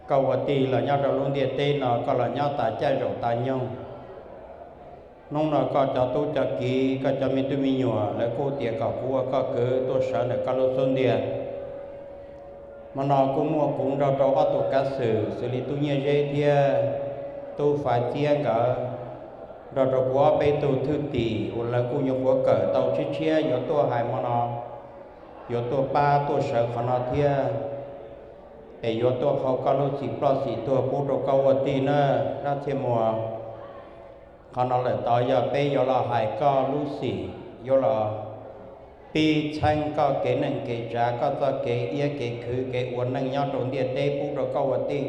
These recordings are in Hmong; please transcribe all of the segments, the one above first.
Koj ua tij los nyob rau lub ntiaj teb no, koj los nyob tas caij zaum tas nyoog. Hnub no koj cov tub cov kiv, koj cov me tub me nyuam, lawv kuj tias kom kuv ua koj kwv tuaj sawv ntawm koj lub xub ntiag. Hmo no kuj muaj kuv nrog rau ob tug kav xwm xws li tub Nyiaj Zeb thiab tub Faiv Txiab nkawd, nrog rau kuv ob peb tug thwj tim uas lawv kuj nyuam qhuav kawm tau tshiab tshiab yuav tuaj hais hmo no, yuav tuaj pab tuaj sawv qhov no thiab, es yuav tuaj qhau koj lub xim ploj xim tuag pub rau koj ua tij na, dab Txhiaj Muas. Qhov no lawm tod yog peb yuav los hais koj lub xim, yuav los pib txheeb koj kev neej kev tsav, koj txoj kev iab kev khwv kev ua neej nyob rau ntiaj teb pub rau koj ua tij.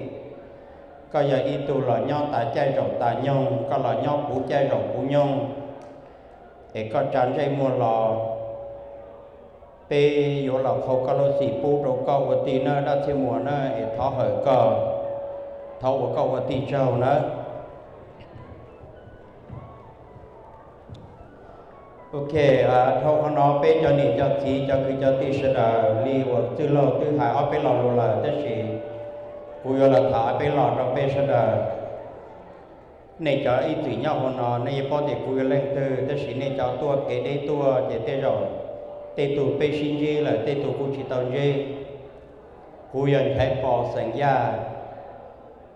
Koj yog ib tug los nyob tas caij zaum tas nyoog, koj los nyob puv caij zaum puv nyoog, es koj tsa ntsej muag los, peb yuav los qhau koj lub xim pub rau koj ua tij na, dab Txhiaj Muas na, es thov hawm koj, thov ua koj ua tij tsaug nawb. Ok, dhau qhov no peb cov niam cov txiv cov kwv cov tij sawv daws, li uas txwj laug twb hais ob peb lo lus lawm, tab sis kuv yuav los tham ob peb lo rau peb sawv daws. Nej cov ib txwm nyob hauv no nej yeej paub tias kuv yog leej twg, tab sis nej cov tuaj kev deb tuaj ces tej zaum tej tug peb sib ntsib lawm, tej tug kuj tsis tau ntsib. Kuv yog Nchaiv Pos xeem Yaj,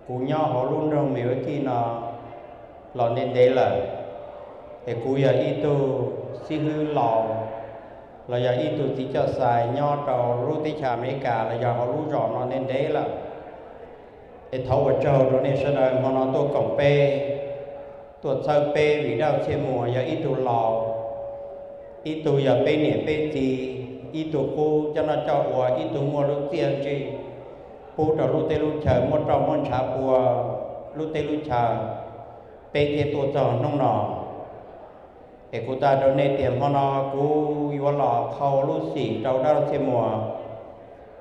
kuv nyob hauv lub nroog Milwaukee no los ntev ntev lawm, es kuv yog ib tug xib hwb laus los yog ib tug txiv coj xais nyob rau lub teb chaws Amelikas los yog hauv lub zos no ntev ntev lawm. Es thov ua tsaug rau nej sawv daws hmo no tuaj koom peb, tuaj txhawb peb, vim dab Txhiaj Muas yog ib tug laus, ib tug yog peb niam peb txiv, ib tug qub coj noj coj ua, ib tug muaj lub txiaj ntsig pub rau lub teb lub chaw, muab roj muab ntshav pua lub teb lub chaw, peb thiaj tuaj txog hnub no. Es kuv tas rau nej tias hmo no kuv yuav los qhau lub xim rau dab Txhiaj Muas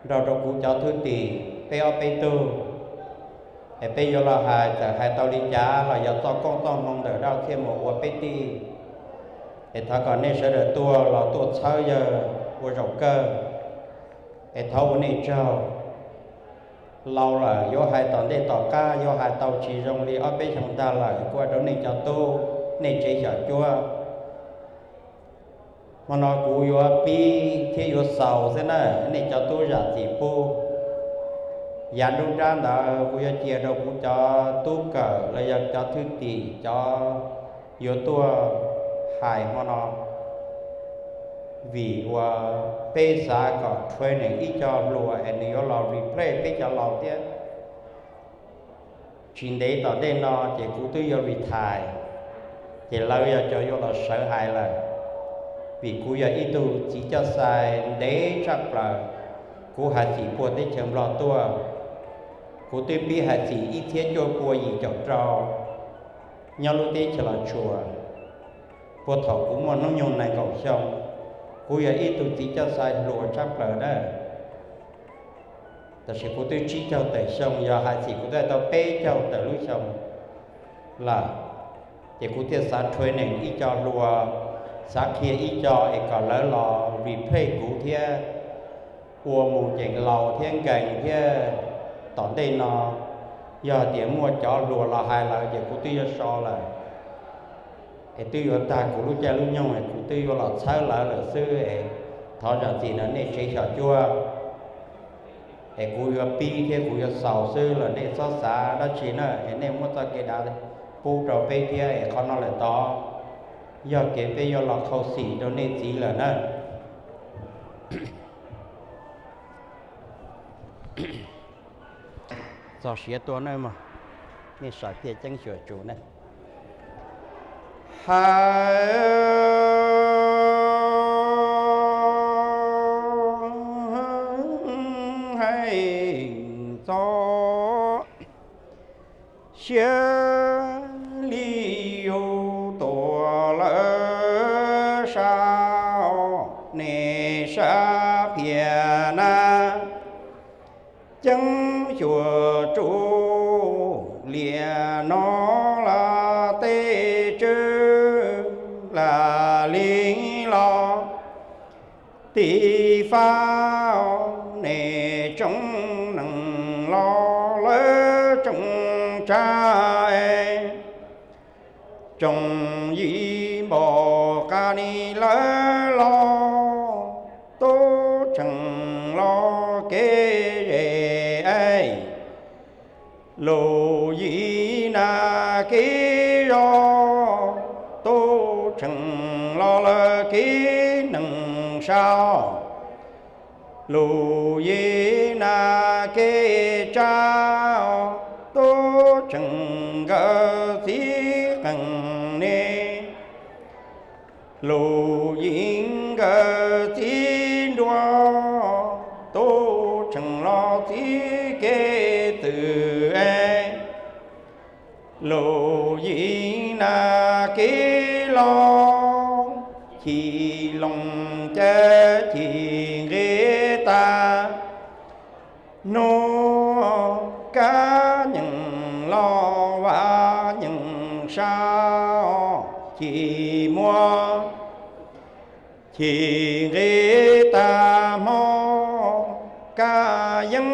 nrog rau kuv cov thwj tim peb ob peb tug. Es peb yuav los hais, txawm hais tau li cas los yog txoj koob txoj hmoo ntawm dab Txhiaj Muas ua peb tij. Es thov kom nej sawv daws tuaj los tuaj txhawb yawg ua zaum kawg. Es thov ua nej tsaug. Laus lawm yuav hais tom ntej tom qab yuav hais tau tsis zoo li ob peb xyoo ntag lawm, kuv ua rau nej cov tub nej tsev xyom cuab. Hmo no kuv yuav pib thiab yuav xaus xwb na, nej cov tub zam txim pub. Yav nruab nrab ntawd kuv yuav cia rau kuv cov tub kawm los yog cov thwj tim cov yuav tuaj hais hmo no, vim uas peb xav kom training ib co hluas es nws yuav los replace peb cov laus thiab. Tsis ntev tom ntej no ces kuv twb yuav retire, ces lawv yog cov yuav los sawv hais lawm. Vim kuv yog ib tug txiv coj xais ntev tshaj plaws, kuv hais txim puag teb chaws Nplog tuaj. Kuv twb pib hais txim ib txhiab cuaj pua yim caum rau nyob lub teb chaws Los Tsuas, puag thaum kuv muaj hnub nyoog nees nkaum xyoo. Kuv yog ib tug txiv coj xais hluas tshaj plaws na, tab sis kuv twb tsib caug tawm xyoo, yog hais txim kuv twb tau peb caug tawm lub xyoo lawm. Ces kuv thiaj xav training ib co hluas, xav qhia ib co es kom lawv los replace kuv thiab, ua mus ces laus thiab nkees thiab. Tom ntej no yog tias muaj cov hluas los hais lawm ces kuv twb yuav so lawm, es twb yuav tag kuv lub caij lub nyoog es kuv twb yuav los txhawb lawv lawm xwb es thov zam txim na nej tsev xyom cuab. Es kuv yuav pib thiab kuv yuav xaus xwb los nej txhob xav dab tsi na, es nej muab txoj kev dav pub rau peb thiab es qhov no lawm tod yog kev peb yuav los qhau xim rau nej txiv lawm na. Txog siav tuaj na mog, nej saib thiaj ceeb xyuam tsum na. Hais, hais txog siav li yus tuaj lawm sab, nej sab phiaj na. Ceeb xyuam tsum liam no los tej tswv lam li los, ti fab nej tsoom neeg los lawv tsoom tsav, tsoom yim npog qab ni lawv los tub tseem los kev zes, lus yim nas kev zos, tub tseem los lawv kev neeg sab, lus yim nas kev tsav, tub tseem nkawd txiv qees ne, lus yim nkawd txiv nruas, tub tseem los txiv kev txwm es, lus yim nas kev los, chim loos ces chim nqis tas, hnub kab nyeem los vaj nyeem sab, chim muaj chim nqis tas hmo, kab yeeb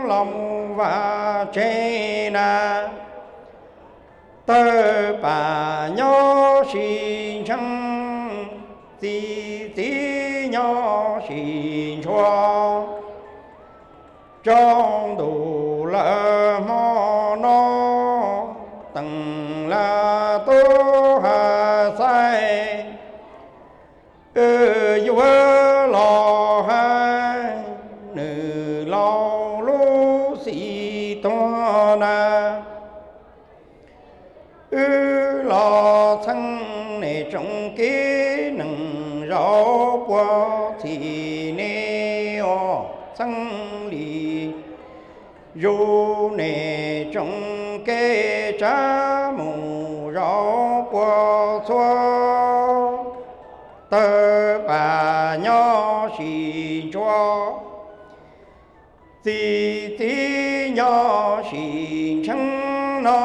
los mus vaj tsev na, tawg pam nyob sis ntsheeb, txiv txiv nyob sis ntshua, tsaus ntuj lawm hmo no, teem lawv tub hais xaib, wb yuav los hais nws laus lub xim tuag na. Wb los txheeb nej tsoom kev neeg zaum puag txhim ne, txheeb li zuj nej tsoom kev tsav mus zaum puag txhua, tawg pam nyob sis ntshua, txiv txiv nyob sis ntsheeb no,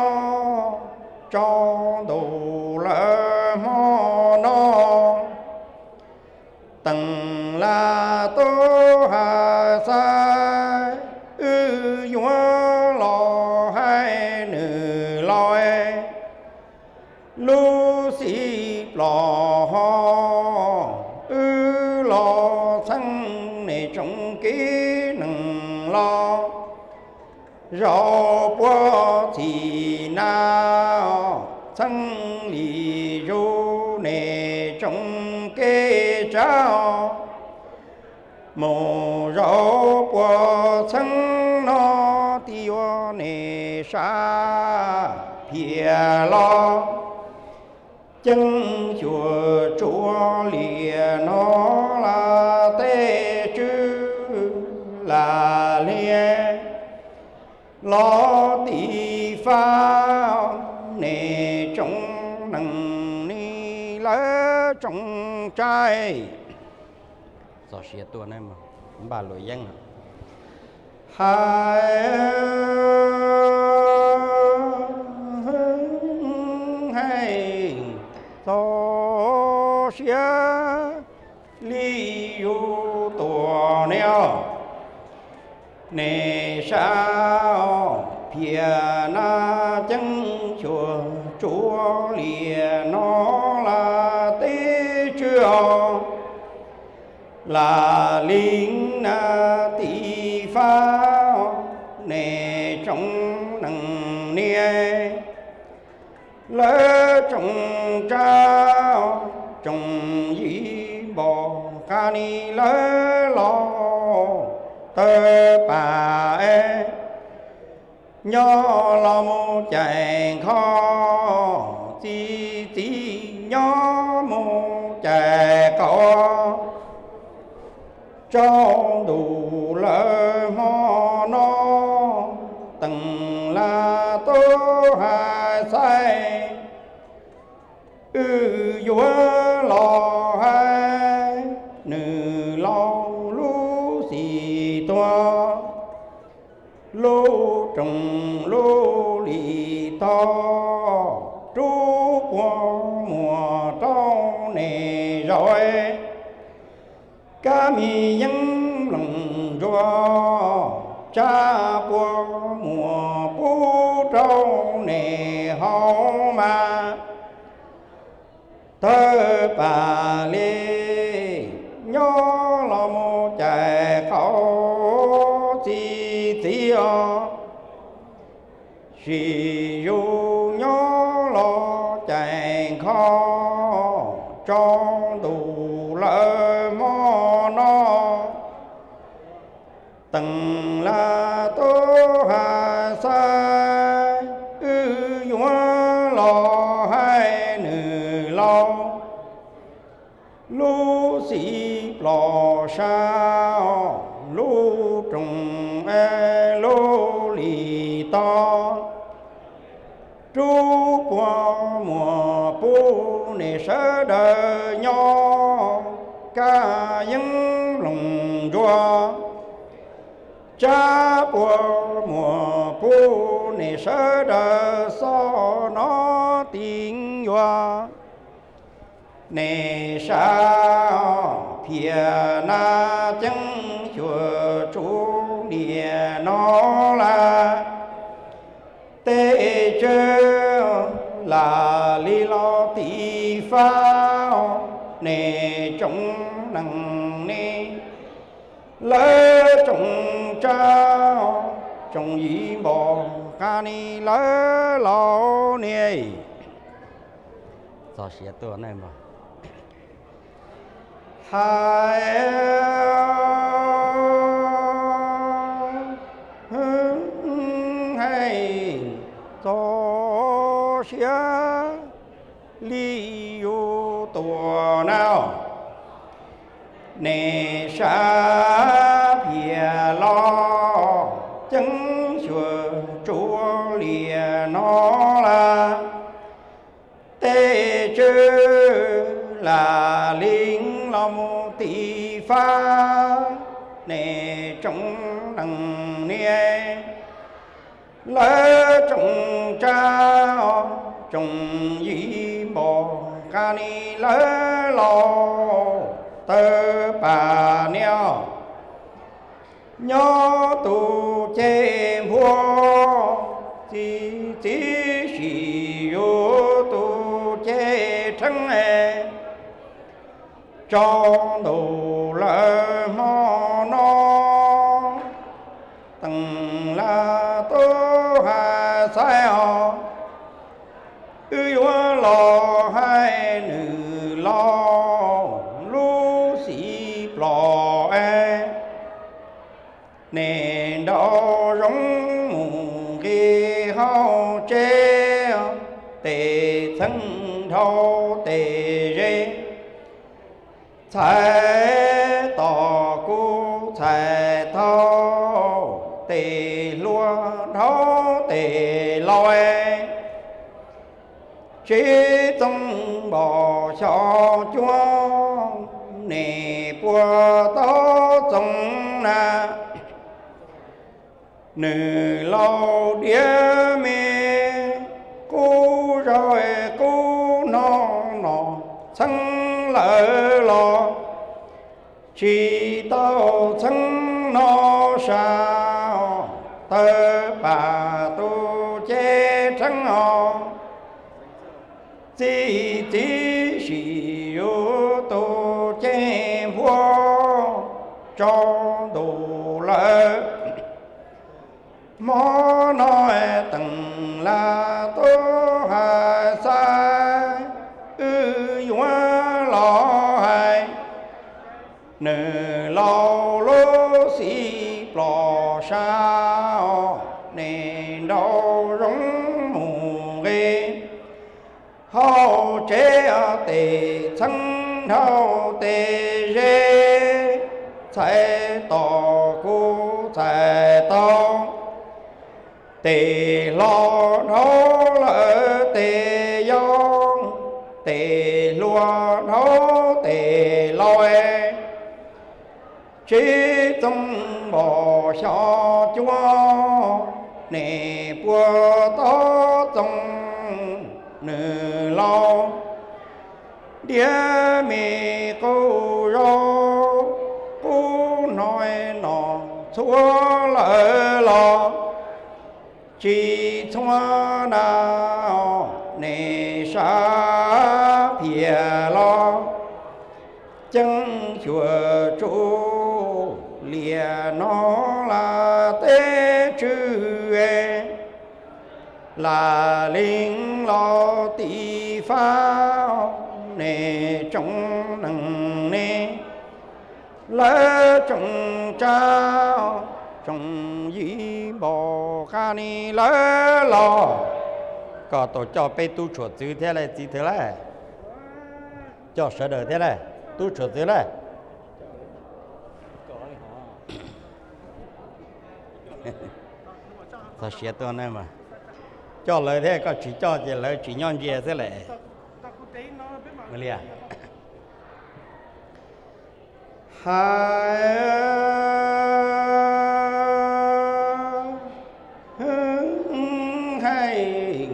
tsaus ntuj lawm hmo no, teem lawv tub hais xaib, wb yuav los hais nws laus lub xim plaub hau, wb los txheeb nej tsoom kev neeg los zaum puag txhim na, txheeb li zuj nej tsoom kev tsav mus zaum puag txheeb no, tib yuav nej sab phiaj los ceeb xyuam tsuav liam no, lawv tej tswv lam liam los tim fab, nej tsoom neeg ni lawv tsoom tsav, txog siav tuaj ne, npaj luam yeeb hais, hais txog siav li yus tuaj ne, nej sab phiaj na, ceeb xyuam tsuav liam no, lawv tej tswv lam liam na, tim fab, nej tsoom neeg ni lawv tsoom tsav, tsoom yim npog qab ni lawv los tawg pam es, nyob los mus caij nkho, txiv txiv nyob mus caij qaum, tsaus ntuj lawm hmo no, teem lawv tub hais xaib, wb yuav los hais nws laus lub xim tuag, lub rooj lub li tog, rub puag muag rau nej zaum, kab mi yeeb mloog ntsuag, tsab puag muas pub rau niam haus mas, tawg pam li nyob los mus cais qau txi txiv os. Sim zus nyob los cais nkho tsaus ntuj lawm hmo no. Teem Laj tub has xaiv, wb yuav los hais nws laus lub xim plos sab, lub roos es lub lis tod. Rub puas muas pub nej sawv daws nyob, kab yeeb loos ntsuab. Tsab puas muas pub nej sawv daws xoj no ti yuav. Nej sab phiaj nab ceeb xyuas tsuas niaj no lawm, tej tswv lam li los tim fab, nej tsoom neeg ne, lawv tsoom tsab, tsoom yim npog qab ni lawv laus niam. Txog siav tuaj ne mas hais, hais txog siav li yus tuaj na. Nej sab phiaj los ceeb xyuas tsuas niaj no lawm, tej tswv lam li los mus tim fab, nej tsoom neeg niam, lawv tsoom tsab, tsoom yim npog qab ni lawv laus, tawg pam niaj nyob tus ceg nphuab, txi txiv sim yus tus ceg rheeb. Tsaus ntuj lawm hmo no, Teem Laj tub has xaiv os, wb yuav los hais nws laus lub xim plos es, nej nraum zoov mus nqis hauv tsev, tes txheeb dhau tes ze, txhais tos kuv txhais tau, tes hluas dhau tes laus, tsis txoov npog xyov cuab, nej puas tau txoov na. Nws laus diav me qub zog qub no, no txheeb lawm los tsis tau txheeb no sab, tawg pam tus ceg rheeb os. Txi txiv sim yus tus ceg nphuab, tsaus ntuj lawm hmo no, Teem Laj tub has xaiv, wb yuav los hais nws laus lub xim plos sab, nej nraum zoov mus nqis hauv tsev, tes txheeb dhau tes ze, txhais tos kuv txhais tau, tes hluas dhau lawm tes yau, tes hluas dhau tes laus, tsis txoov npog xyov cuab, nej puas tau txoov nws laus diav me qub zog qub no, no txhuav lawm los tsis txhua na, nej sab phiaj los ceeb xyuam tsu, liaj no laj teb tswv, laj leeg los tim fab, nej tsoom neeg ne, lawv tsoom tsav, tsoom yim npaum qab ni lawv los. Koj tau coj peb tub tshuam txwv thiab lawm txiv thawj lawm, coj sawv daws thiab lawm, tub tshuam txwv lawm. Txog siav tuaj na mas, coj lawv thiab, koj tsis coj ces lawv tsis nyob ntsia xwb lawm. Hais hais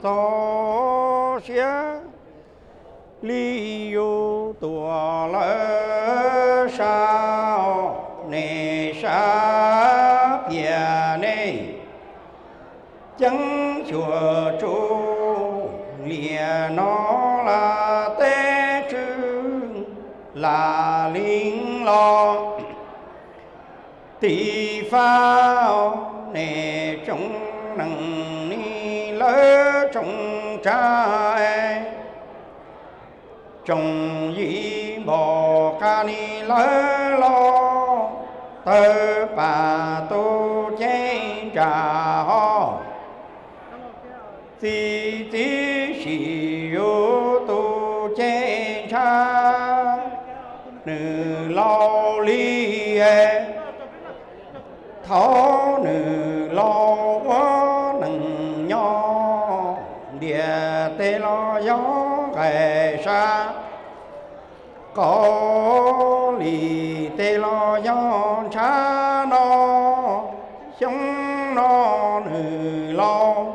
txog siav li yus tuam lawv sab, nej sab phiaj nej ceeb xyuam tsu, liaj no laj teb tswv, laj leeg los tim fab, nej tsoom neeg ne, lawv tsoom tsav, tsoom yim npaum qab ni lawv los, tawg pam tus cev ntsag hos, txi txiv sim yus tus cev ntshav, nws laus li thaum nws laus ua neeg nyob, ntiaj teb los yog nqaim sab, qaum lim teb los yog ntshav no, xyoo no nws laus,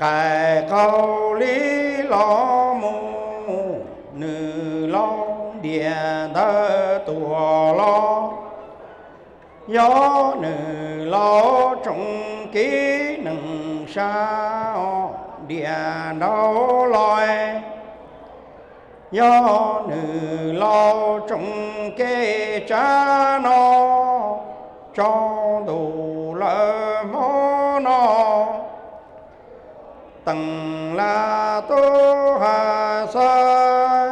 qaim qaum lim los mus, nws laus ntiaj ntawd tuaj los, yog nws laus tsoom kev neeg sab, ntiaj nraud los, yog nws laus tsoom kev tsav no, tsaus ntuj lawm hmo no, teem laj tub has xav,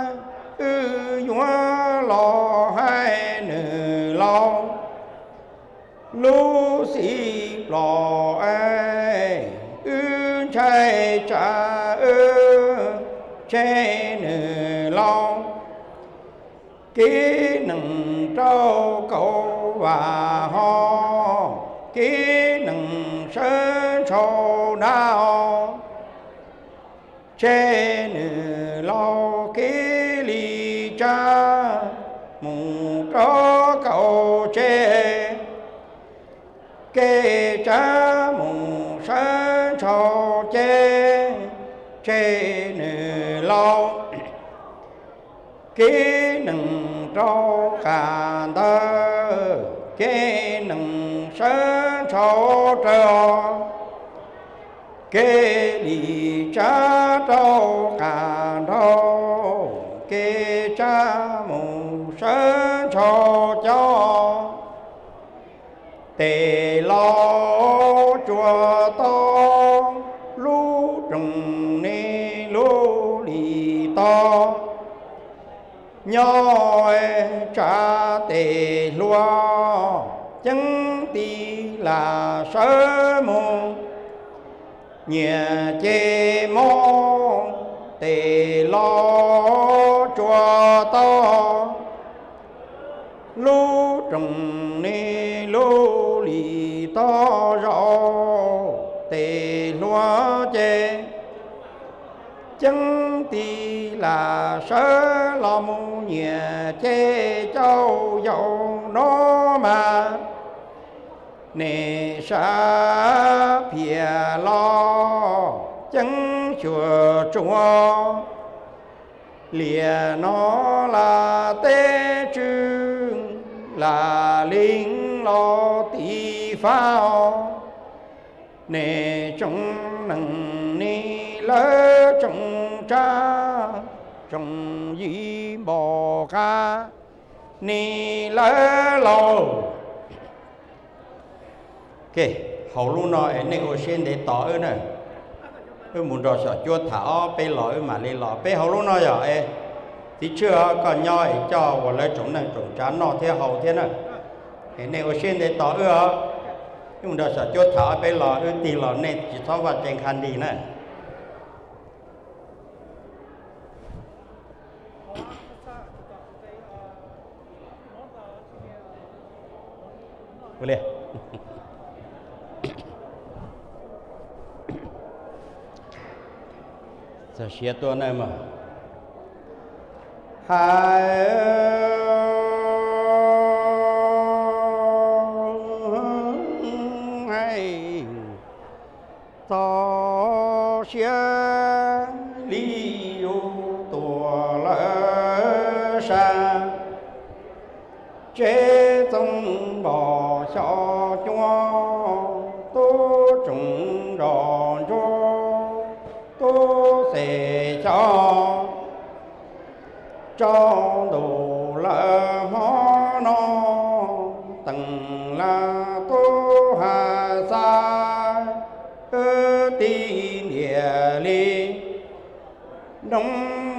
wb yuav los hais nws laus lub xim plos es, wb ntshai tsam wb tseg nws laus kev neeg rau kaum vam hos, kev neeg sawv ntshaus dab, tseg nws laus kev li tsav mus rau kaum tseg, kev tsav mus sawv ntshaus ces, tseg nws laus kev neeg rau qab ntawd, kev neeg sawv ntshaus raws, kev li tsav rau qab nraud, kev tsav mus sawv ntshaus cov, tes laus tsuas tau lub rooj ne lub li tau, nyob tsav tes hluas ceeb ti lam sawv mus, nyias ces mob tes laus tsuas tau lub rooj ne lub li tau zaum, tes hluas ces ceeb ti lam sawv los mus, nyias ces cauj yaus no mas, nej sab phiaj los ceeb xyuam tsuas, liaj no laj teb tswv, laj leeg los tim fab, Nej tsoom neeg ni lawv tsoom tsab, tsoom yim npaum qab ni lawv lauj. Hauv lub no es nej ua siab ntev tos wb na. Wb mus nrog Xyom Cuab tham ob peb los wb mam li los. Peb hauv lub no yog es txiv Tswb koj nyob es coj uas lawv tsoom neeg tsoom tsav noj thiab haus thiab na. Es nej ua siab ntev tos wb os. Wb mus nrog Xyom Cuab tham ob peb los wb tig los nej tsis txhob vaj tse nqha nrig na. Txog siav tuaj na mog. Hais txog siav li yus tuaj lawm sab, tsev txoov npog xyom cuab, tub tsoom nrog ntsuag, tub xes xyom tsaus ntuj lawm hmo no, teem laj tub has xav wb tib ntiag li, nroo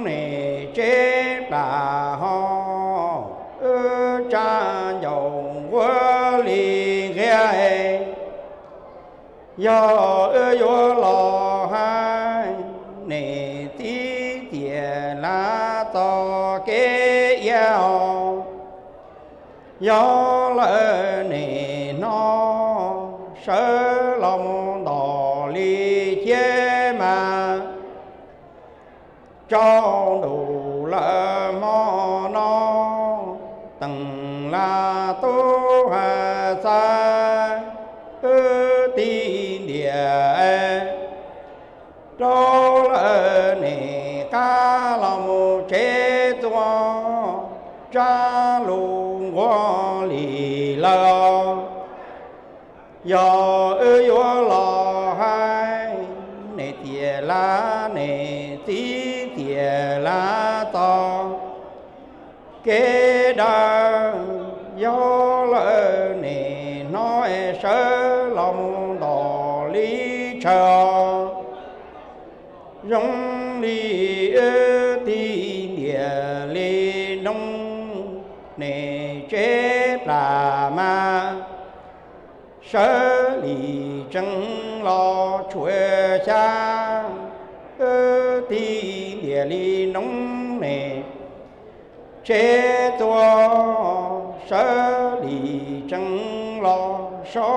nej tsev plam ho wb tsa ncauj nquag li nqia. Yog wb yuav los hais, nej txiv tiam lav txoj kev iab os. Yog lawm nej hnov sawv los mus ntos li thiab mas, tsaus ntuj lawm hmo no, teem laj tub has xav wb tib ntiag, rau lawm nej qab los mus tsev txuas, tsab lus nquag li lawm. Yog wb yuav los hais, nej tiam lav nej txiv tiam lav txoj kev dawb. Yog lawm nej hnov sawv los mus ntos li tshaw, zoo li wb tib ntiag li, nroo nej tsev plam mas, sawv li tsees los tshuav xyab, wb tib ntiag li, nroo nej tsev txuas, sawv li tsees los so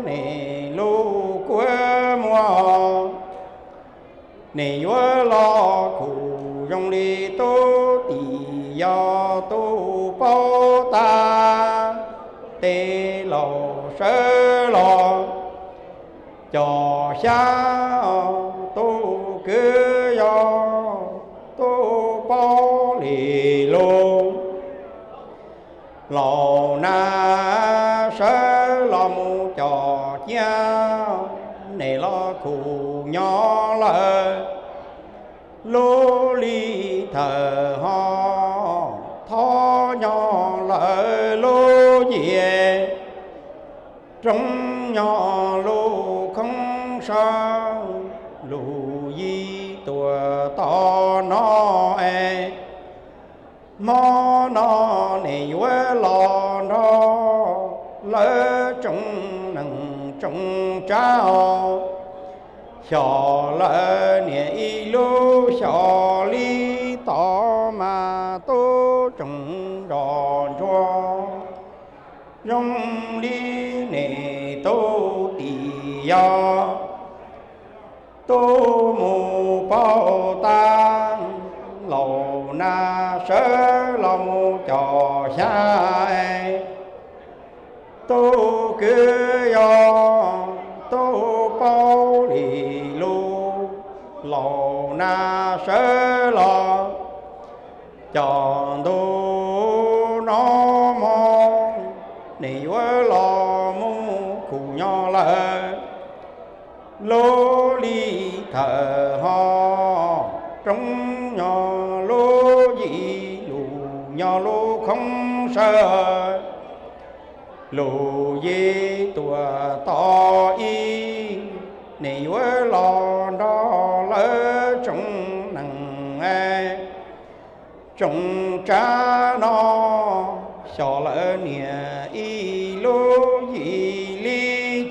nej lub kua muag. Nej yuav los khuv zoo li tub tis yog tub paub tag, tej laus sawv los cov xyab, tub kwv yog tub paub li lus. Laus nab sawv los mus cov ciab, nej los khuv nyob lawm lub li thawm ho, thov nyob lawm lub nyiaj, rooj nyob lub khoob sawv, lub yim tuaj tom no es, hmo no nej yuav los nrog lawv tsoom neeg tsoom tsav os. Xyom lawm niam ib lub xyom li tom mas tub tsoom nrog ntsuag, zoo li nej tub tis yog tub mus paub tag, laus nab sawv los mus cov xyab, tub kwv yog tub paub li lus, laus nab sawv los cov ntuj no mog, nej yuav los mus khuv nyob lawm lub li thawm ho, roob nyob lub yim lus nyob lub khoob saw, lus yim tuam tom ib, nws yuav los nrog lawv tsoom neeg tsoom tsav no, xyov lawv niam ib lub yim li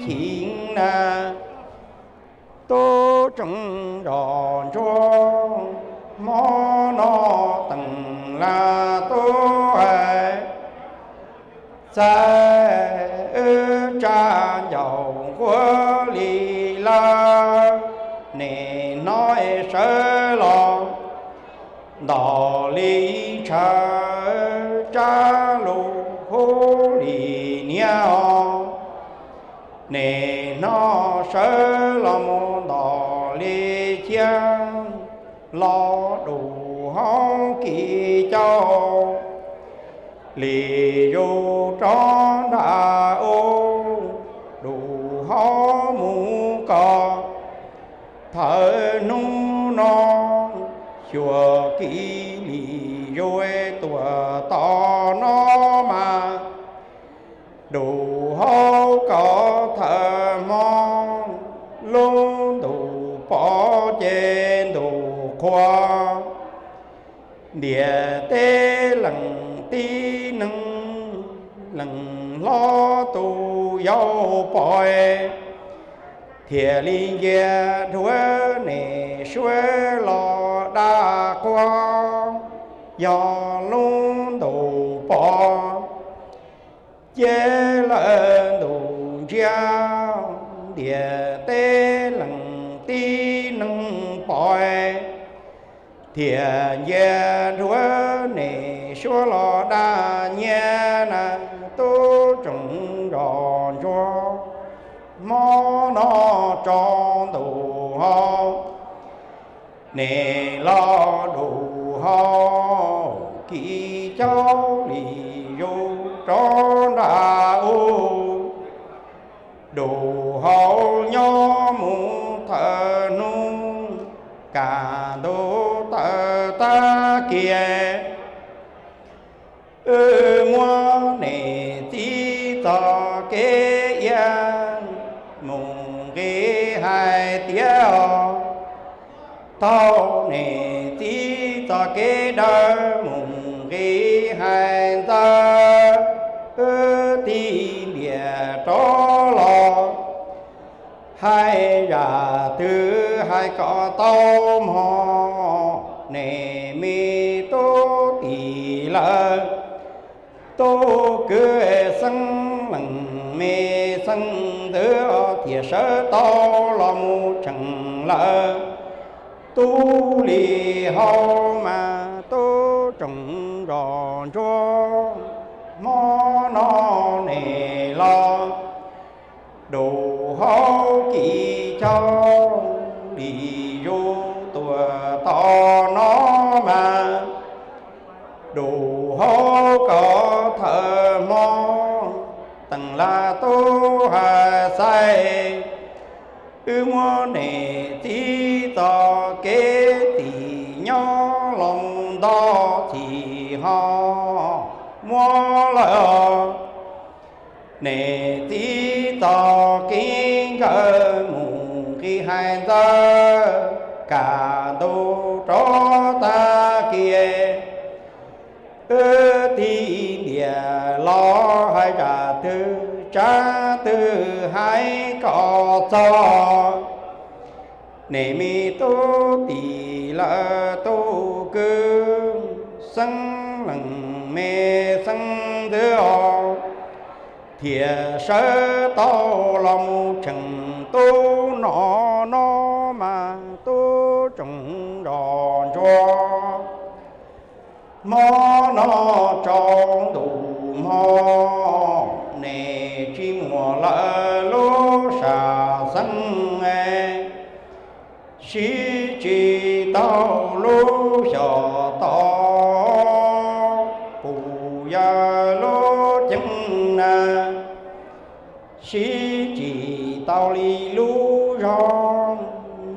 chim na. Tub tsoom zos ntsuag, hmo no teem laj tub hais, txais wb tsa ncaus nquab li lawm, nim no es sawv los ntom li tshav, tsa lus hub li niab os. Nim no sawv los mus ntom li ciab, los dum hauv kis caug li zuj rov nram u, dum hauv mus kom thawm hnub no, xyuas kiv li zuj tuam tom no mas, dum hauv kom thawm hmo, lub ntuj pov ces ntuj qhua, ntiaj teb leej tib neeg, leej hlob tus yau pog, thiaj li ncia dhuav nim suab los daj quag, yog lub ntuj pov ces lawv ntuj ntsiag, ntiaj teb leej tib neeg pog, thiaj ncia dhuav nim suab los daj nyiaj na. Tub tsoom zos ntsuag, hmo no tsaus ntuj hau, nim los dum hauv kis caug li zuj rov nram u, dum hauv nyob mus thawm hnub, kaj ntug tawm tag kiag, wb muab nim txiv txoj kev iab mus nqis hais tiav os, taug nim txiv txoj kev dawb mus nqis hais ntxawg, wb tig ntiag rov los hais zaj twg hais kom tau mog. Nim me tub tis lawm tub kwv, xeeb leej me xeeb ntxwv thiaj sawv tau los mus tseem lawm. Tub li hau mas tub tsoom zos ntsuag, hmo no nim los dum hauv kis caug li zuj tuam tom no mas, dum hauv kom thawm hmo, teem laj tub hais xais, wb muab nim txiv txoj kev tim nyob los mus nto txhim ho muab lawm os. Nim txiv txoj kev nkawd mus nqis hais ntxawg, kaj ntug rov tag kiag, wb tig ntiag los hais zaj twg tsav twg hais kom txog. Nim me tub tis lawm tub kwv, xeeb leej me xeeb ntxwv os, thiaj sawv tau los mus tseem tub no no mas tub tsoom zos ntsuag. Hmo no tsaus ntuj hmo, nim tsis muaj lawm lub sam xeeb, siv tsis tau lub xyom tau, puas yog lub ceeb na, siv tsis tau li lub zog,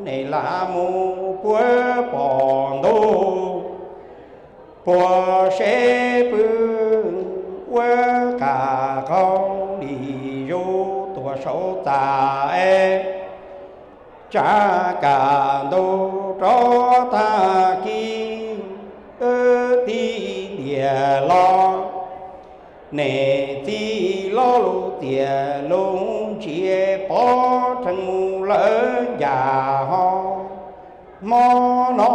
nim lam mus puag pom ntuj, puag seb pw ua qas qaug li zuj tuaj saum txaj es tsa kam ntug rov tag kis tib ntiag los. Niam txiv lo lus tias lus ntsia pov rhees mus lawm ncaj ho hmo no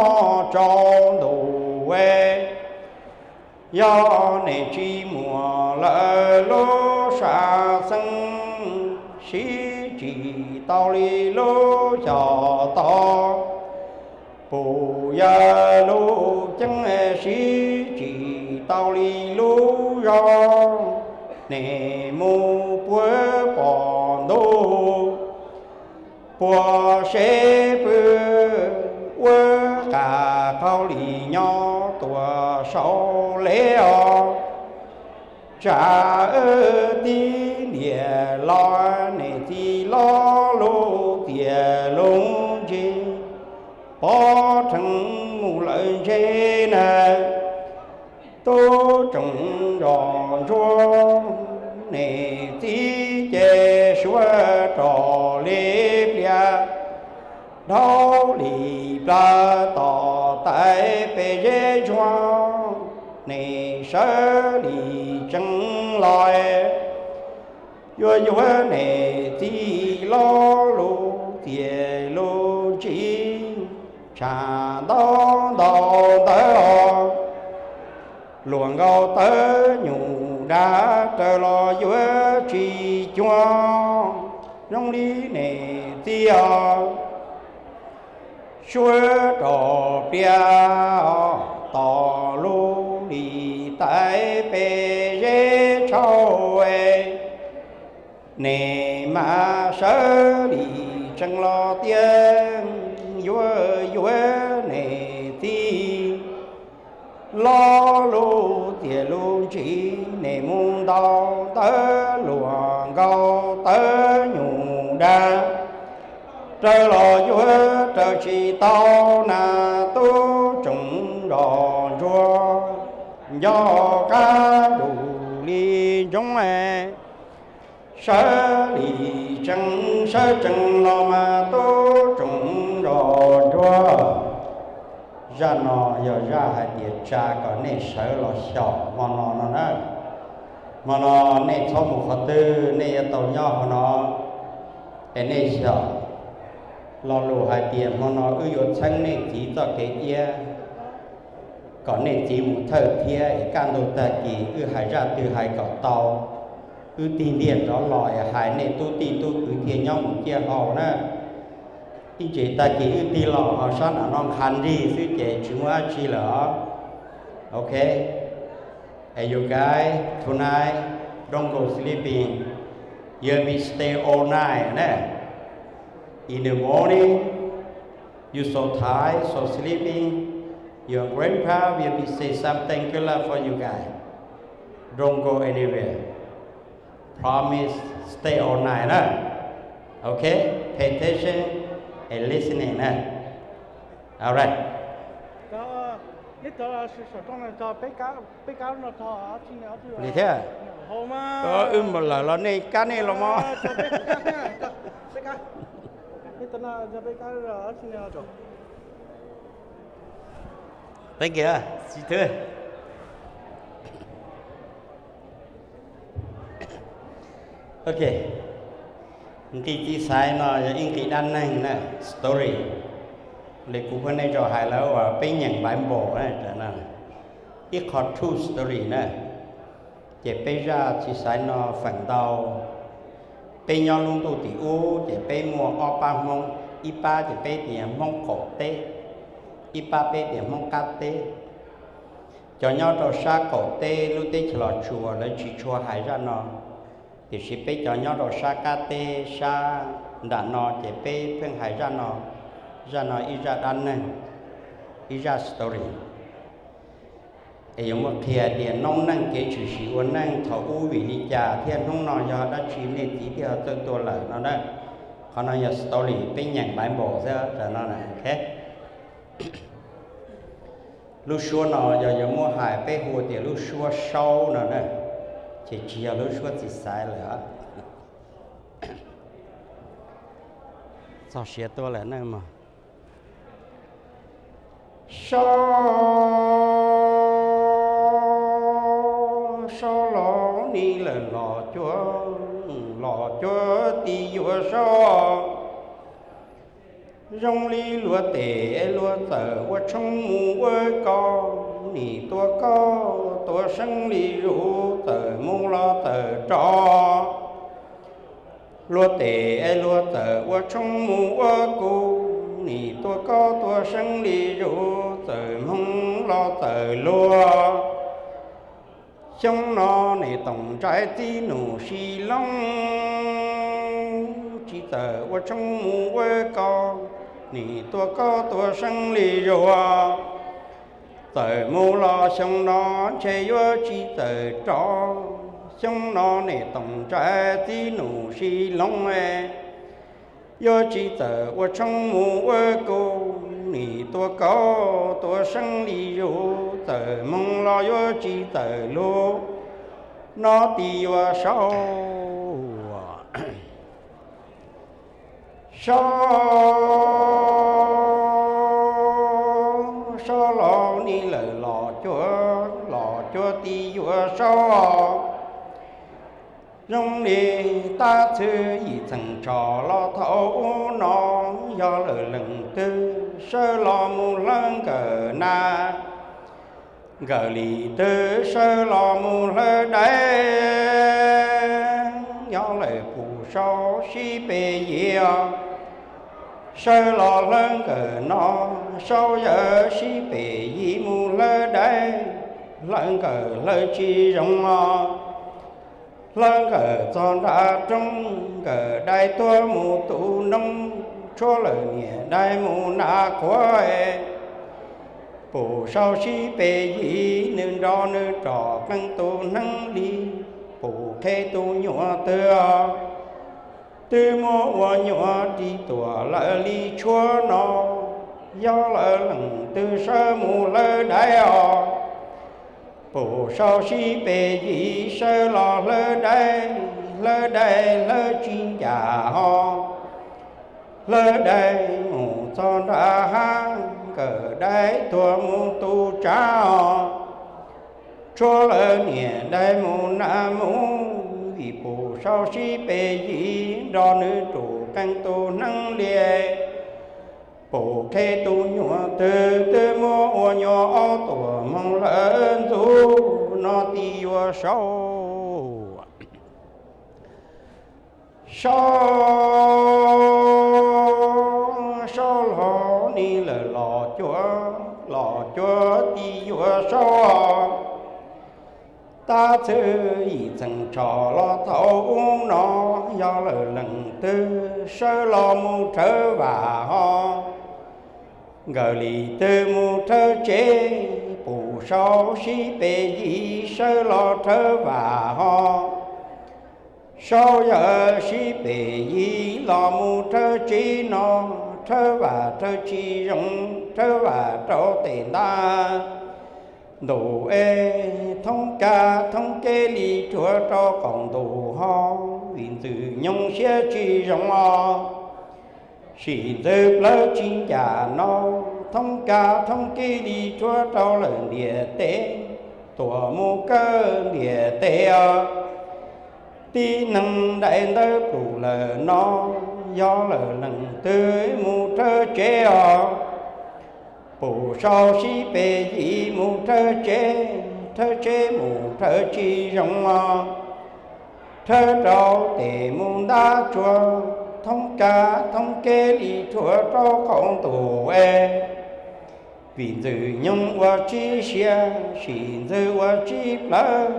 tsaus ntuj es yog niam tsis muaj lawm lub sab xeeb, sib tsis tau li lub xyov tod, puas yog lub ceeb sib tsis tau li lub zog, nim mus puag pom ntuj, puag seb pw ua qas qaug li nyob tuaj saum leb os. Tsa wb tib ntiag los, niam txiv lo lus tias lus ntsia pov rhees mus lawm ntse na. Tub tsoom zos ntsuag, niam txiv ces suav rog li pliag, dhau li plag tom tais pes zeb ntsuag, nim sawv li tsees los yuav yuav niam txiv lo lus tias lus ntsia tshaj ntau ntau ntawd os. Luag nkaus tawv nyuj dag raws los yuav tsis cuag zoo li niam txiv os. Suav rog pliag tom lub li tais pes zeb tshauj, nim mas sawv li tsees los tias yuav yuav niam txiv lo lus tias lus ntsia nim mus ntau ntawd. Luag nkaus tawv nyuj dag raws los yuav raws tsis tau na. Tub tsoom zos ntsuag, nco qab zus li ntsoov, sawv li tsees sawv tsees los mas tub tsoom zos ntsuag. Zaj no yog zaj hais tias tsa kom nej sawv los xyaum hmo no no na. Hmo no nej txhob mus qhov twg, nej yuav tau nyob hauv no es nej xyaum. Lo lus hais tias hmo no wb yuav txheeb nej txiv txoj kev iab kom nej txiv mus thawj thiab es kaj ntug tag kis wb hais zaj twg hais kom tau, wb tig ntiag rov los es hais nej tub tij tub kwv thiaj nyob mus ciaj hau na. Ib ntsis tag kis wb tig los ho sab nram no nqha nrig xwb ces tsis muaj dab tsi lawm os. Okay. And you guys, tonight, don't go sleeping. You will be stay all night, ne? In the morning, you so tired, so sleeping, your grandpa will be say something good luck for you guys. Don't go anywhere. Promise, stay all night na. Okay? Pay attention and listening na. All right. Li thiab. Wb mus lawm los nej kab nej los mog. Thank you, txiv thwj. Ok, nqi txiv xaiv no yog ib nqi dab neeg na, story. Li kuv pheej nej tau hais lawm uas peb nyeem Bible na, ib qho true story na. Ces peb zaj txiv xaiv no feem ntau, peb nyob lub ntuj tim ub ces peb muaj ob pab Hmoob, ib pab ces peb tias Hmoob qaum teb, ib pab peb tias Hmoob qab teb. Cov nyob rau sab qaum teb lub teb chaws Los Tsuas lawv tsis tshua hais zaj no, tiam sis peb cov nyob rau sab qab teb sab nram no ces peb pheej hais zaj no. Zaj no ib zaj dab neeg, ib zaj story. Es yuav muab qhia tias noob neej kev tshwm sim ua neej thaum ub vim li cas thiab hnub no yog dab tsi nej txiv thiaj txawj tuag lawm no na. Qhov no yog story, peb nyeem Bible xwb no. Lub suab no yog yuav muab hais peb hu tias lub suab Saub no na, ces tsis yog lub suab txiv xaiv lawm. Txog siav tuaj lawm na mog. Saub, Saub los ni lawm los cuav, los cuav tis yuav Saub. Zoo li luag tes luag txawm ua tshoob mus ua koj, nim tua koj tua seeb li zus txawm mus los txawm rov. Luag tes luag txawm ua tshoob mus ua kuv, nim tua koj tua seeb li zus txawm hmoov los txawm luag. Xyoo no nim toom ntsais txij num si loo, tsis txawm ua tshoob mus ua koj, nim tua koj tua seeb li zus txawm mus los xyoo no ntshe yuav tsis txawm rov. Xyoo no nim toom ntsais txij num si loo, yuav tsis txawm ua tshoob mus ua kuv, nim tua koj tua seeb li zus txawm hmoov los yuav tsis txawm luag, no tis yuav Saub. Saub, Saub los ni lawm los cuav, los cuav tis yuav Saub. Zoo li tab txwm yim txheem tsho los thaum ub no, yog lawm leej twg sawv los mus hlawv nkawm nas, nkawm li twg sawv los mus hlawv daiv, yog lawm Pum Saub sib pes yim os. Sawv los hlawv nkawm no, Saub yawm sib pes yim mus hlawv daiv, hlawv nkawm hlawv tsis zoo os. Hlawv nkawm txog nram roob, nkawm daiv tuag mus tu noob, tshuav lawm niam daiv mus nas quav. Pum Saub sib pes yim, nws nrog nws rov qeej tus hneev li, Pum Qhe tus nyuam twg twb muaj ua nyuam ris tuam lawm li tshuav no, yog lawm leej twg sawv mus hlawv daiv os. Pum Saub sib pes yim sawv los hlawv daiv, hlawv daiv hlawv tsis ncaj ho. Hlawv daiv mus txog nram hav, nkawm daiv tuag mus tu tsav os. Tshuav lawm niam daiv mus nas mus, vim Pum Saub sib pes yim nrog nws rov qeej tus hneev li. Pum Qhe tus nyuam twg twb muaj ua nyuam ob tuam moog lawm ntxub, no tis yuav Saub. Saub, Saub los ni lawm los cuav, los cuav tis yuav Saub. Tab txwm yim txheem tsho los thaum ub no, yog lawm leej twg sawv los mus rhawv vam ho. Nkawm li twg mus rhawv tsev, Pum Saub sib pes yim sawv los rhawv vam ho. Saub yawm sib pes yim los mus rhawv tsev no, rhawv vam rhawv tsis zoo, rhawv vam rau tes ntab ntuj es, thoob kab thoob kev li rhuav rau qaum ntuj ho, vim ntxwg nyoog siab tsis zoo os. Sim ntxwv plawv tsis ncaj no, thoob kab thoob kev li rhuav rau lawm ntiaj teb, tuam mus kawg ntiaj teb os. Tib neeg daim ntawv plum lawm no, yog lawm leej twg mus rhawv tsev os. Pum Saub sib pes yim mus rhawv tsev, rhawv tsev mus rhawv tsis zoo os. Rhawv rau tes mus ntab tsuag, thoob kab thoob kev li rhuav rau qaum ntuj es. Vim ntxwg nyoog ua tsis siab, sim ntxwv ua tsis plawv,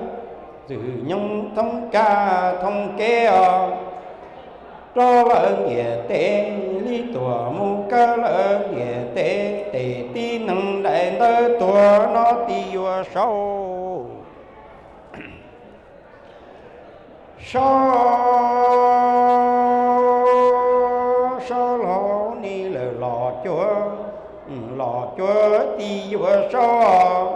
ntxwg nyoog thoob kab thoob kev os. Rau lawm ntiaj teb li tuam mus kawg lawm ntiaj teb, tes tib neeg daim ntawv tuag no tis yuav Saub. Saub, Saub los ne lawm los cuav, los cuav tib yuav saub.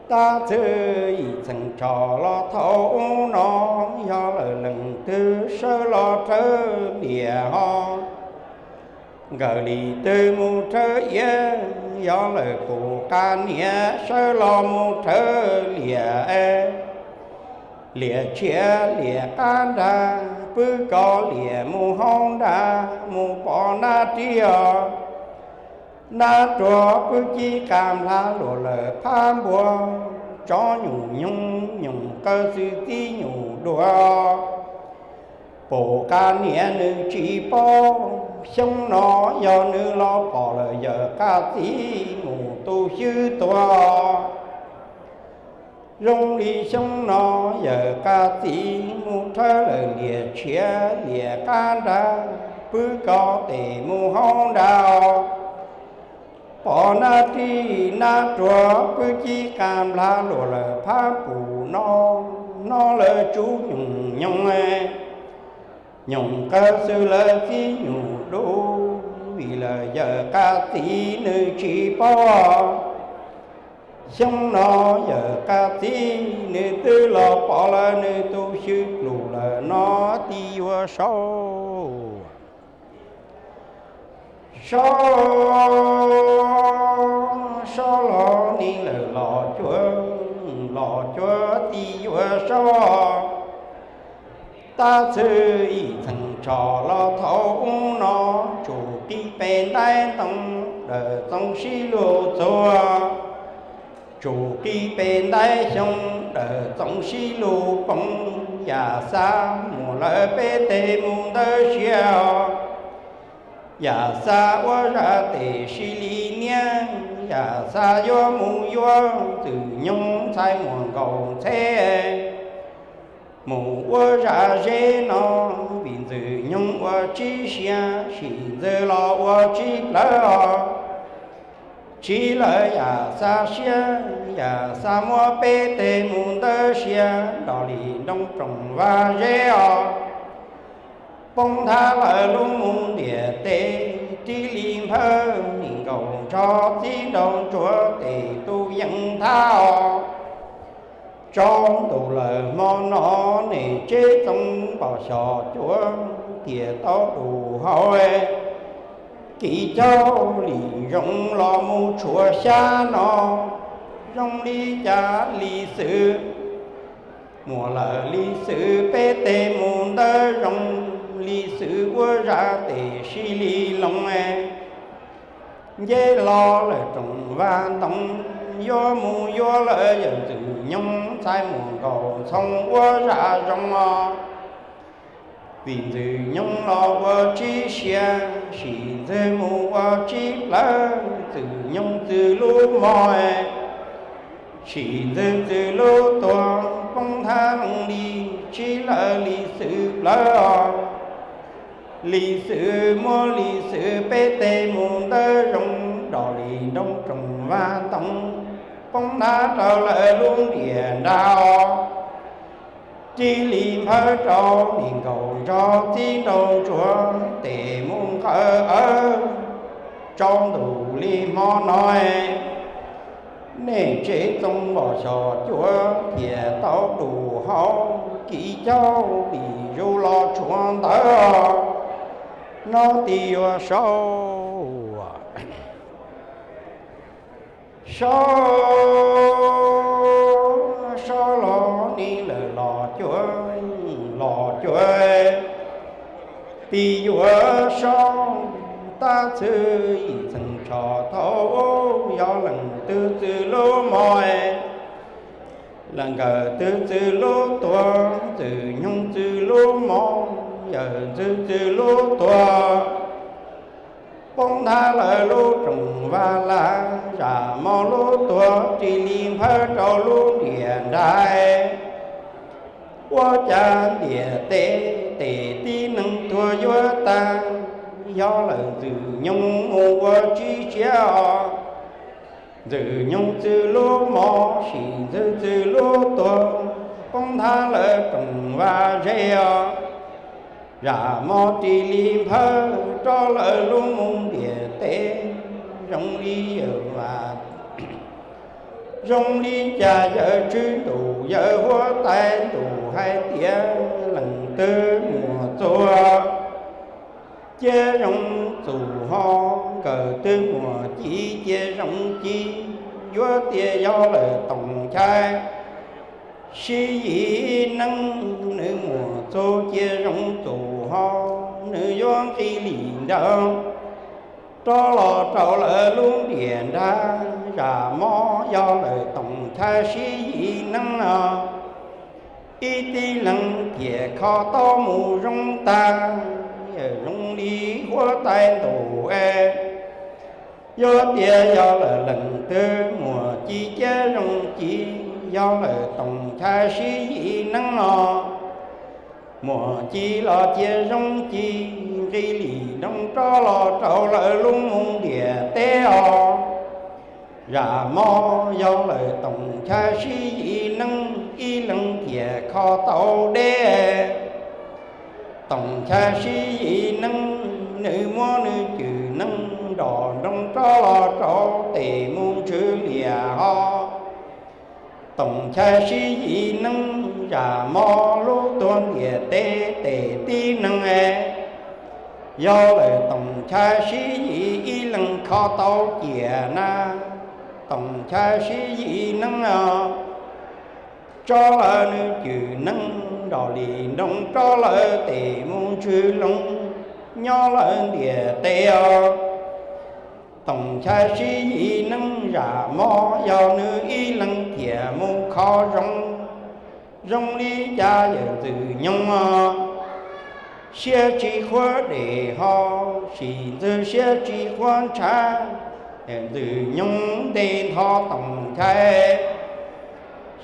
Tab txwm ib txheej tso los thaum ub no, yog lawm leej twg sawv los rhawv liam ho, nkawd li twg mus rhawv iav, yog lawm pum qab niam sawv los mus rhawv liam, liam tshiab liam qab nrag, pw koj liam mus hauv nrag, mus pom nab ris os. Nab ruam pw ci qab nplha luam lawm phab npua, tsob nyuj nyoog nyoog qawv xwb tib nyuj dua. Pum qab niam nws tsis paub, xyoo no yog nws los pom lawm yawm qab txiv mus tu xyw tuag. Zoo li xyoo no yawm qab txiv mus rhawv lawm liam tshiab liam qab nrag, pw koj tes mus hauv nrag. Pom nab ris nab ruam pw ci qab nplha luam lawm phab pum no, no lawm tsob nyuj nyoog, nyoog qawv xwb lawm tib nyuj dua, vim lawm yawm qab txiv nws tsis paub. Xyoo no yawm qab txiv nws twb los pom lawm nws tu xyw plum lawm no tib yuav saub. Saub, saub los ne lawm los cuav, los cuav tib yuav saub. Tab txwm ib txheej tso los thaum ub no, tsuas qi peb ntaib ntoo, dawm txoov sib lug txuag. Tsuas qi peb ntaib xyoo, dawm txoov sib lug poob, yam xav muaj lawm peb teg mus ntawd sia. Yam xav ua zaj tes sib li niab, yam xav yuav mus yuav Ntxwg Nyoog ntxhais muag nkaus ntxheb. Mus ua zaj zeb no, vim Ntxwg Nyoog ua tsib sia, sim Ntxwg los ua tsib plawv os. Tsib lawv yam xav siab, yam xav muab peb teg mus ntawd sia, nrog li nroo rooj vag zeb os. Poob thab lawm lub mus ntiam teb, ris li nphawv nim nkaus nrog txib nraug ntsuav tes tu yees thab os. Tsaus ntuj lawm hmo no, nej tsev txoov npos xyos cuav tiam tau du hau, kiv caug li zoo los mus tshuav xyab no. Zoo li cas li xwb, muaj lawm li xwb peb teg mus ntawd zoo, li xwb ua zaj tes sib li loo. Nce hlo lawm rooj vag ntoo, yuav mus yuav lawm yawm Ntxwg Nyoog ntxhais muag nkaus ntxhoo ua zaj zoo os. Vim Ntxwg Nyoog los ua tsib sia, sim Ntxwg mus ua tsib plawv, Ntxwg Nyoog txwv lub mog, sim Ntxwg txwv lub tuag, poob thab li tsib lawv li xwb plawv os. Li xwb muaj li xwb peb teg mus ntawd zoo, nrog li nroo rooj vag ntoo, poob thab rau lawm lub ntiam nrag os. Ris li nphawv rau nim nkaus nrog txib nraug ntsuav tes mus nqawm awb. Tsaus ntuj li hmo no, nej tsev txoov npos xyos cuav tiam tau du hau, kiv caug li zoo los tshuav ntawd no tib yuav saub. Saub, saub los ne lawm los cuav, los cuav tib yuav saub. Tab txwm ib txheej tso thaum ub, yog leej twg txwv lub mog, leej nkawd twg txwv lub tuag, Ntxwg Nyoog txwv lub mog, yawm Ntxwg txwv lub tuag. Poob thab lawm lub rooj vag las, zam mog lub tuag ris li nphawv rau lub ntiam nrag. Ua cas ntiam teb tes tib neeg tuag yuav tag, yog lawm Ntxwg Nyoog mus ua tsib sia os. Ntxwg Nyoog txwv lub mog, sim Ntxwg txwv lub tuag, poob thab lawm rooj vag zeb os. Zam mob ris li nphawj rov lawv lub mus ntiaj teb, zoo li yawm vas, zoo li cas yawg tswj ntuj yawg huab tais ntuj hais tias leej twg muaj txuj cia zoo txuj ho, nkawd twg muaj ci cia zoo ci, yuav tias yog lawm Tooj Nchai Sib Yim Neej, nws muaj txuj cia zoo txuj ho, nws yuav nqis li nrawm rov los rau lawv lub ntiaj nrag. Zam mob yog lawm Tooj Nchai Sib Yim Neej no, ib tib leeg thiaj kho tau mus zoo tag, zoo li huab tais ntuj es, yuav tias yog lawm leej twg muaj ci cia zoo ci, yog lawm Tooj Nchai Sib Yim Neej no, muaj ci los cia zoo ci, nqis li nrawm rov los rau lawv lub mus ntiaj teb os. Zam mob yog lawm Tooj Nchai Sib Yim Neej, ib leeg thiaj kho tau deb. Tooj Nchai Sib Yim Neej, nws muab nws cwm neej nrov nroos rov los rau tes mus ntswg liaj ho. Tooj Nchai Sib Yim Neej, zam mob lub tuag ntiaj teb tes tib neeg es, yog lawm Tooj Nchai Sib Yim ib leeg kho tau ciaj na. Tooj Nchai Sib Yim Neej os, tso lawm nws cwm neej nrov li nroos rau lawv tes mus ntswg loo nyob lawm ntiaj teb os. Tooj Nchai Sib Yim Neej, zam mob yog nws ib leeg thiaj mus kho zoo, zoo li cas yawm ntxwg nyoog os, siab tsis quav dej ho, sim ntxwg siab tsis quav ntshav, yawm ntxwg nyoog nte ntho Tooj Nchai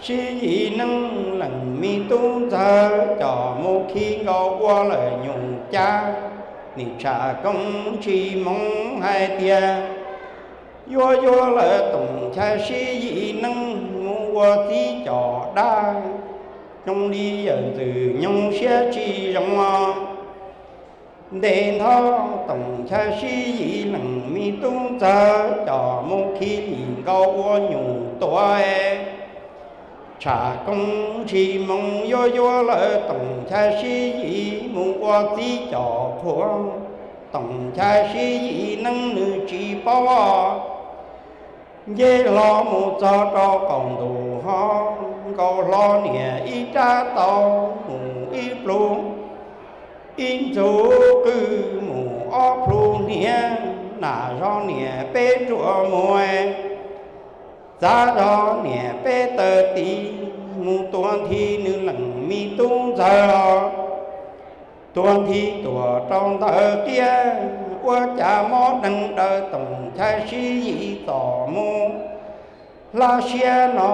Sib Yim Neej leej me tub ntxawg coj mus khi nkaus ua lawm nyuj cab. Nim tsham koob tsis moov hais tias yuav yuav lawm Tooj Nchai Sib Yim Neej mus ua txiv coj dab, zoo li yawm ntxwg nyoog siab tsis zoo os. Nte ntho Tooj Nchai Sib Yim leej me tub ntxawg coj mus khi li nkaus ua nyuj tuag. Tsham koob tsis moov yuav yuav lawm Tooj Nchai Sib Yim mus ua txiv coj qhuav. Tooj Nchai Sib Yim Neej nws tsis paub, nce hlo mus txog rau qaum ntuj ho, nkaus hlo niam ib rab tau mus ib plug ib ntxug qwj mus ob plug hniav, nam zog niam peb ruam muag, txav zog niam peb tawg tis, mus tua nthi nws leej me tub ntxawg os. Tua nthi tuam rau ntawd qiab, ua cas mob deeg daws Tooj Nchai Sib Yim txom mus hlab siab no.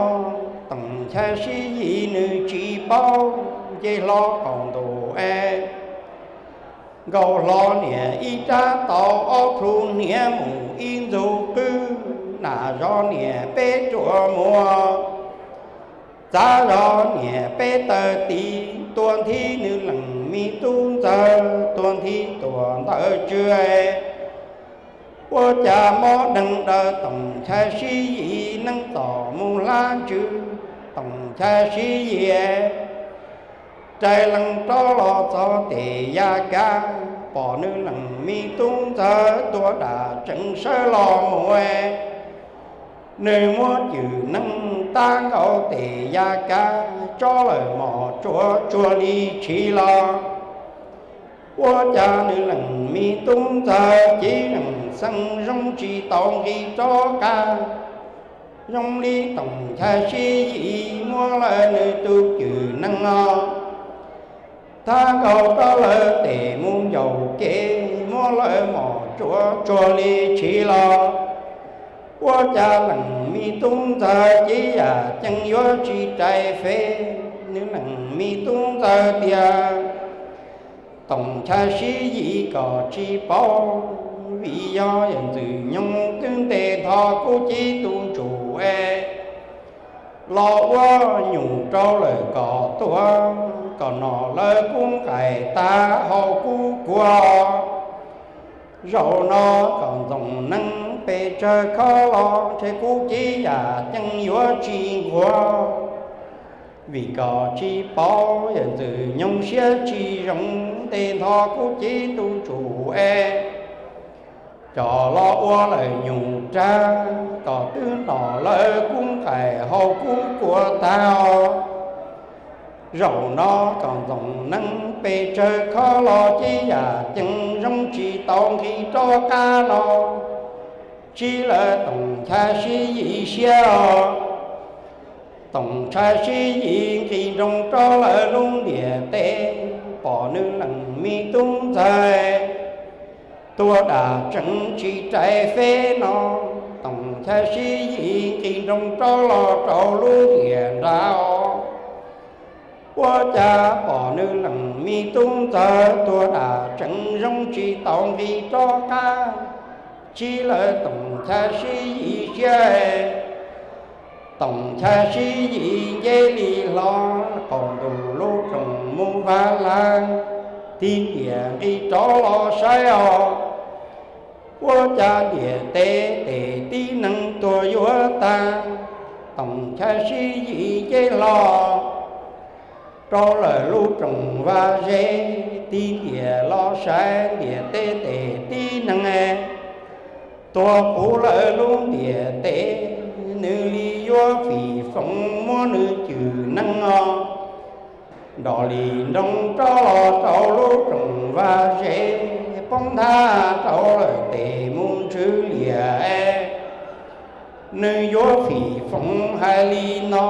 Tooj Nchai Sib Yim nws tsis paub, nce hlo qaum ntuj es, nkaus hlo niam ib rab tau ob plug hniav mus ib ntxug qwj, nam zog niam peb ruam muag, txav zog niam peb tawg tis, tua nthi nws leej me tub ntxawg, tua nthi tuam ntawd tsw. Ua cas mob deeg daws Tooj Nchai Sib Yim neeb txom mus hlab ntsws. Tooj Nchai Sib Yim rais lees rov los txog tes yav kav, pom nws leej me tub ntxawg tuag dam tsees sawv los mus. Nws muab cwm neej tab nkaus tes yav kav, tsob lawm mos tsuav tsuag li tshis los. Ua cas nws leej me tub ntxawg cev leej xeev zoo tsis tau nqis rov qab, zoo li Tooj Nchai Sib Yim muab lawm nws tus cwm neej no thab nkaus rau lawv tes mus ncauj kev, muab lawm mos tsuav tsuag li tshis los. Ua cas leej me tub ntxawg cev yam ceeb yuav tsis rais fes, nws leej me tub ntxawg tias, Tooj Nchai Sib Yim koj tsis paub, vim yog yawm ntxwg nyoog twb ntes ntho kuv cev tus ntsuj es los ua nyuj rau lawm kom tuag. kom nom lawv kub nqaim tag hau kub kuag. Zaum no kom Ntxoov Neeb pes tsawg khob los ntshe kub cev yam ceeb yuav tsis nquag. Vim kom tsis paub yawm ntxwv nyoog siab tsis zoo, nte ntho kub cev tu tsum es coj los ua lawm nyuj rag, kom twb nom lawv kub nqaim hau kub kuag tag. Zaum no kom Ntxoov Neeb pes tsawg khob los cev yam ceeb zoo tsis tau nqis rov qab no, tsib lawv Toom Nchai Sib Yim siab os. Toom Nchai Sib Yim nqis nroos rau lawv lub ntiaj teb, pom nws leej me tub ntxawg tuag dam tseev tsis rais feb no. Toom Nchai Sib Yim nqis nroos rov los rau lub ntiaj nrad os. Ua cas pom nws leej me tub ntxawg tuag dam tseev zoo tsis tau nqis rov qab, tsib lawv Toom Nchai Sib Yim siab. Toom Nchai Sib Yim nce li hlo qaum ntuj lub rooj mus vaj lawm, tig ntiag nqis rov los saib os. Ua cas ntiaj teb tes tib neeg tuag yuav tag. Toom Nchai Sib Yim nce hlo rau lawm lub rooj vaj ze, tig ntiag los saib ntiaj teb tes tib neeg tuag puv lawm lub ntiaj teb. Nws li yuav fim foom muab nws cwm neeb os, nrov li nroos rov los rau lub rooj vaj ze, poob nthab rau lawm tes mus ntswg liam. Nws yuav fim foom hais li no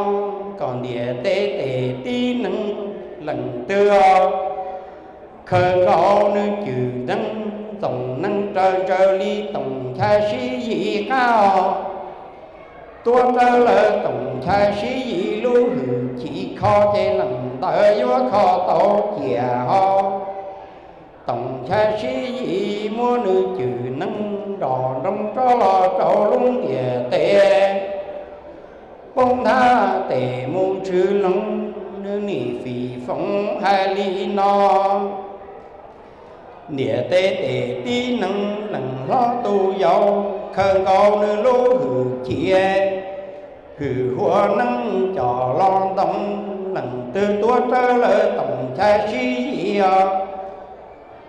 kom ntiaj teb tes tib neeg leej twg os, khaws nkaus nws cwm neeb. Ntxoov Neeb raws ntsawg li Toom Nchai Sib Yim qab os. Tuav rawv lawm Toom Nchai Sib Yim lub hwj chim kho ces leej ntawd yuav kho tau ciam ho. Toom Nchai Sib Yim muab nws cwm neeb nrov nroos rov los rau lub ntiaj teb, poob nthab tes mus ntswg loog. Nws nim fim foom hais li no: Ntiaj teb tes tib neeg leej hlob tus yau, khaws nkaus nws lub hwj chim, hwm huam neeb coj los ntoo. Leej twg tuav rawv lawm Toom Nchai Sib Yim os,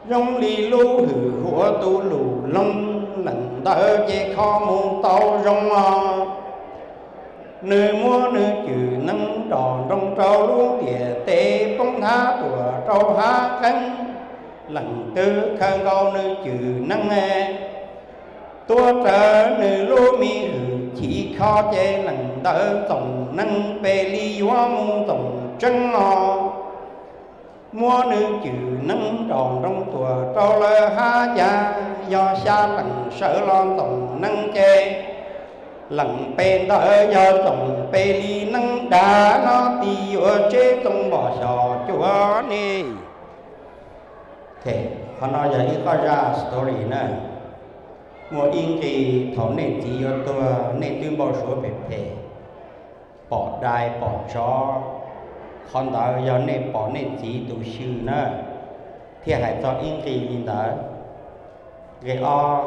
zoo li lub hwm huam tus lus loog, leej ntawd ces kho mus tau zoo os. Nws muab nws cwm neeb nrov nroos rau lub ntiaj teb, poob nthab tuaj rau hav qeeb. Leej twg khaws nkaus nws cwm neeb, tuav rawv nws lub me hwj chim kho ces leej ntawd Ntxoov Neeb pes li yuav mus Ntxoov Tseeb os. Muab nws cwm neeb nrov nroos tuaj rau lawv hab yas, yog xya leej sawv los Ntxoov Neeb ces leej pes ntawd yog Ntxoov pes li neeb dag no, tig yuav tseb txoov npom xyom cuav ne. Qhov no yog ib qho zaj story na. Muaj ib nqi thaum nej txiv yuav tuag nej twb npau suav phem phem, pom dais pom tsov, qhov ntawd yog nej pom nej txiv tus xyw na, thiaj hais txog ib nqi li ntawd. Nqi ob,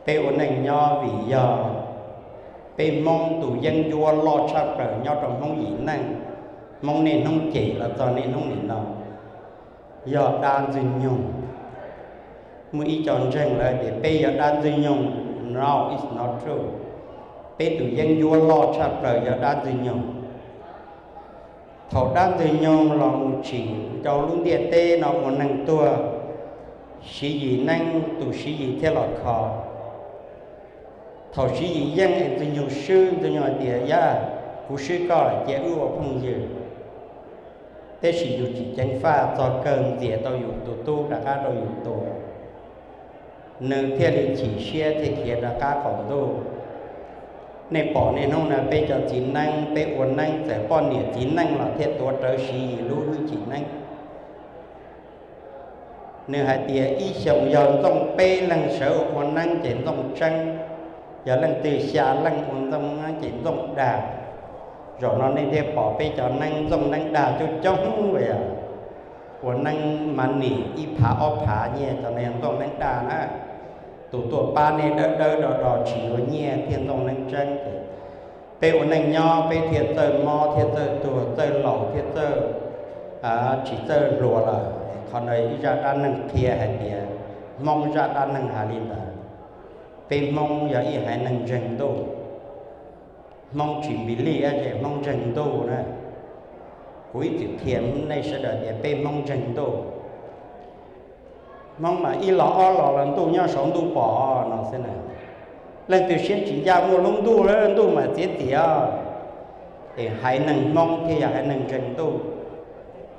peb ua neej nyob vim yog peb Hmoob tus yeeb ncuab loj tshaj plaws nyob rau Hmoob yim neej, Hmoob niaj hnub cem los txog niaj hnub nim no, yog dab ntxwg nyoog. Muaj ib co ntseeg lawv tias peb yog dab ntxwg nyoog. No, it's not true. Peb tus yeeb ncuab loj tshaj plaws yog dab ntxwg nyoog. Thaum dab ntxwg nyoog los mus tsim rau lub ntiaj teb no ua neeg tuag, Siv Yis neeb tus Siv Yis thiaj los kho. Thaum Siv Yis yeej es ntxwg nyoog swb, ntxwg nyoog hais tias, yab, kuv swb koj lawm cia wb ua phooj ywg. Tab sis yus tsis ceev faj, txog kawg ntxias tau yus tus tub rov qab rau yus tua, nws thiaj li chim siab thiaj khiav rov qab qaum ntuj. Nej pom niaj hnub no peb cov txiv neeb, peb ua neeb txawm poj niam txiv neej los thiaj tuav rawv Siv Yis lub hwj chim neeb. Nws hais tias ib xyoos yog ntxooj peb leeg sawv ua neeb ces ntxooj tseeb, yog leej twg xya leej ua ntxooj neeb ces ntxooj dag. Zaum no nej thiaj pom peb cov neeb ntxooj neeb dag coob coob li, ua neeb mas nim ib phav ob phav nyiaj, cov no yog ntxooj neeb dag na. Tus tuaj pab nej dawb dawb do do tsis yuav nyiaj thiaj ntxooj neeb tseeb ces peb ua neej nyob peb thiaj txawj mob thiaj txawj tuag txawj laus thiaj txawj tsis txawj hluas lawm. Qhov ntawd ib zaj dab neeg qhia hais tias Hmoob zaj dab neeg hais li ntawd. Peb Hmoob yog ib haiv neeg ntseeg ntuj. Hmoob tsis npis lij es Hmoob ntseeg ntuj na. Kuv ib txwm qhia nej sawv daws tias peb Hmoob ntseeg ntuj. Hmoob mas ib los ob los los ntuj nyob saum ntuj pom no xwb na. Leej twg siab tsis ncaj muaj lub ntuj, ntuj mas txiav txim os. Es haiv neeg Hmoob thiaj yog haiv neeg ntseeg ntuj.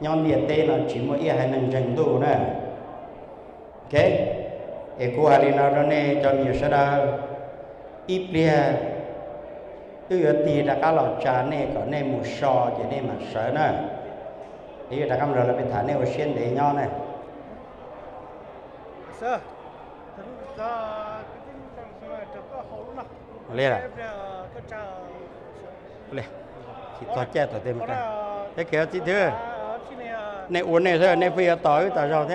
Nyob ntiaj teb no tsis muaj ib haiv neeg ntseeg ntuj na. Ok, es kuv hais li no rau nej cov me nyuam sawv daws, ib pliag wb yuav tig rov qab los tsa nej kom nej mus so ces nej mam sawv na. Es yuav rov qab los peb tham nej ua siab ntev nyob na. Li, tsis txog caij tom tej, teb kiag txiv thwb, nej ua nej xwb nej pheej yuav tos wb tas zog thiab.